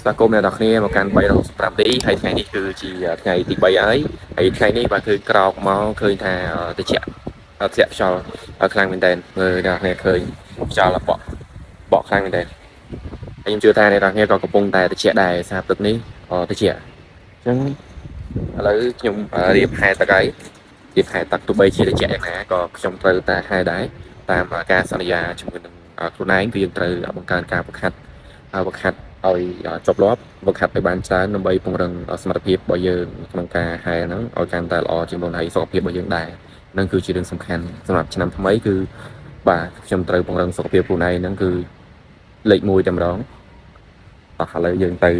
ស្វាគមន៍អ្នកនរគ្នាមកកាន់365ទីហើយថ្ងៃនេះគឺជាថ្ងៃទី3ហើយហើយថ្ងៃនេះបាទគឺក្រោកមកឃើញថាតិចធ្លាក់ខ្យល់ខ្លាំងមែនតើមើលអ្នកនរគ្នាឃើញខ្យល់បក់បក់ខ្លាំងមែនតើហើយខ្ញុំជឿថាអ្នកនរគ្នាក៏កំពុងតែតិចដែរសារព្រឹកនេះតិចអញ្ចឹងឥឡូវខ្ញុំរៀបហែទឹកហើយរៀបហែទឹកទោះបីជាតិចយ៉ាងណាក៏ខ្ញុំត្រូវតែហែដែរតាមការសន្យាជាមួយនឹងខ្លួនឯងគឺយើងត្រូវបង្កើនការប្រខាត់ប្រខាត់ឲ្យជាប់លាប់វឹកហាត់ឲ្យបានច្រើនដើម្បីពង្រឹងសមត្ថភាពរបស់យើងក្នុងការហែហ្នឹងឲ្យកាន់តែល្អជាងមុនហើយសុខភាពរបស់យើងដែរនឹងគឺជារឿងសំខាន់សម្រាប់ឆ្នាំថ្មីគឺបាទខ្ញុំត្រូវពង្រឹងសុខភាពខ្លួនឯងហ្នឹងគឺលេខ1តែម្ដងតោះឥឡូវយើងទៅ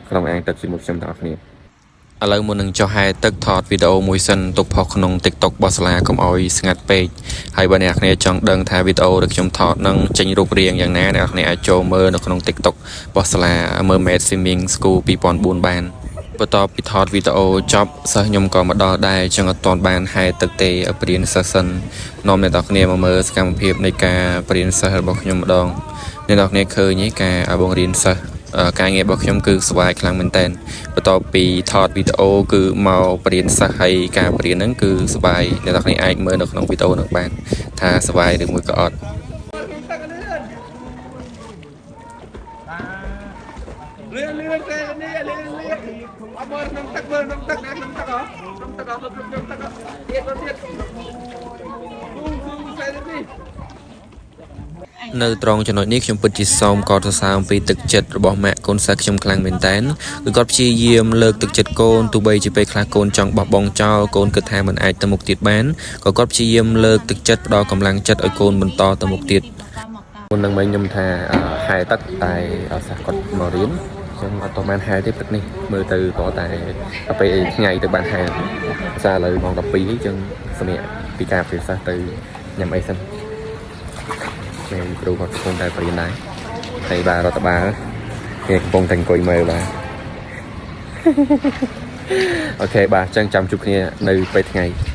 ក្នុងអាងទឹកជាមួយខ្ញុំទាំងអស់គ្នាឥឡូវមុននឹងចុះហែទឹកថតវីដេអូមួយសិនទុកផុសក្នុង TikTok របស់សាលាកុំឲ្យស្ងាត់ពេកហើយបើអ្នកគ្នាចង់ដឹងថាវីដេអូដែលខ្ញុំថតនឹងចេញរូបរាងយ៉ាងណាអ្នកគ្នាអាចចូលមើលនៅក្នុង TikTok របស់សាលា Mermaid Swimming School 2004បានបន្ទាប់ពីថតវីដេអូចប់សិស្សខ្ញុំក៏មកដល់ដែរចឹងអត់ទាន់បានហែទឹកទេបង្រៀនសិស្សសិននាំអ្នកនរគ្នាមកមើលសកម្មភាពនៃការបង្រៀនសិស្សរបស់ខ្ញុំម្ដងអ្នកនរគ្នាឃើញឯការបង្រៀនសិស្សការងាររបស់ខ្ញុំគឺស្វាយខ្លាំងមែនតើបន្ទាប់ពីថតវីដេអូគឺមកបង្រៀនសិស្សហើយការបង្រៀនហ្នឹងគឺសប្បាយអ្នកនរគ្នាអាចមើលនៅក្នុងវីដេអូហ្នឹងបានថាសប្បាយឬមួយក៏អត់ លឿនលឿនទេនេះលឿនលឿនអត់មើលក្នុងទឹកមើលក្នុងទឹកណាក្នុងទឹកហ៎ក្នុងទឹកហ៎ក្នុងទឹកហ៎ទៀតទៀតស៊ូស៊ូសេនេះ នៅត្រង់ចំណុចនេះខ្ញុំពិតជាសូមកោតសរសើរអំពីទឹកចិត្តរបស់ម៉ាក់កូនសិស្សខ្ញុំខ្លាំងមែនតើគឺគាត់ព្យាយាមលើកទឹកចិត្តកូនទោះបីជាពេលខ្លះកូនចង់បោះបង់ចោលកូនគិតថាមិនអាចទៅមុខទៀតបានក៏គាត់ព្យាយាមលើកទឹកចិត្តផ្ដល់កម្លាំងចិត្តឲ្យកូនបន្តទៅមុខទៀតមុននឹងមិញខ្ញុំថាហែទឹកតែសិស្សគាត់មករៀនខ្ញុំអត់តបានហែទេព្រឹកនេះមើលទៅក៏តែពេលថ្ងៃទៅបានហែសារឥឡូវម៉ោង12នេះចឹងសម្រាប់ពីការព្រាសិស្សទៅញ៉ាំអីសិន ខ្ញុំគ្រូគាត់កំពុងតែបរៀនដែរហើយបាទរដ្ឋបាលគេកំពុងតែអង្គុយមើលបាទ OK បាទអញ្ចឹងចាំជួបគ្នានៅពេលថ្ងៃ។